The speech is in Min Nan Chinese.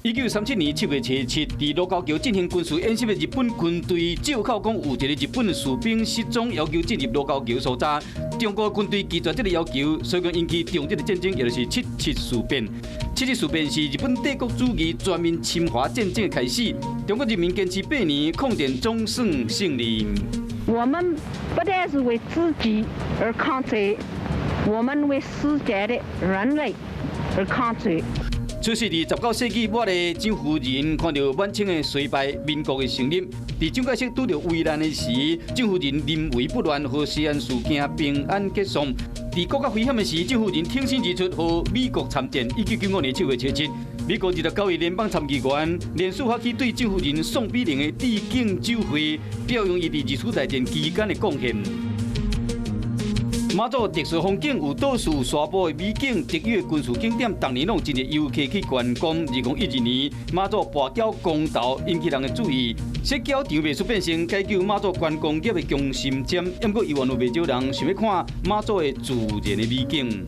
1937年7月27，佇盧溝橋進行軍事演習的日本軍隊，借口講有一個日本士兵失蹤，要求進入盧溝橋搜查。中國軍隊拒絕這個要求，所以講引起中日的戰爭，也就是七七事變。七七事變是日本帝國主義全面侵華戰爭的開始。中國人民堅持8年抗戰，總算勝利。我們不但是為自己而抗戰，我們為世界的人類而抗戰。出世佇19世紀末的蔣夫人看著滿清的衰敗、民國的成立，佇蔣介石拄著危難的時，蔣夫人臨危不亂，予西安事件平安結束。佇國家危險的時，蔣夫人挺身而出，予美國參戰。1995年7月27，美國29位聯邦參議員聯署發起對蔣夫人宋美齡的致敬酒會，表揚伊佇二次大戰期間的貢獻。馬祖特殊風景有島嶼沙埔的美景，特有的軍事景點，逐年攏有真濟遊客去觀光。2012年，馬祖跋筊公投引起人的注意，摔跤場袂輸變成解救馬祖觀光業的強心針。毋過，猶原有袂少人想欲看馬祖的自然的美景。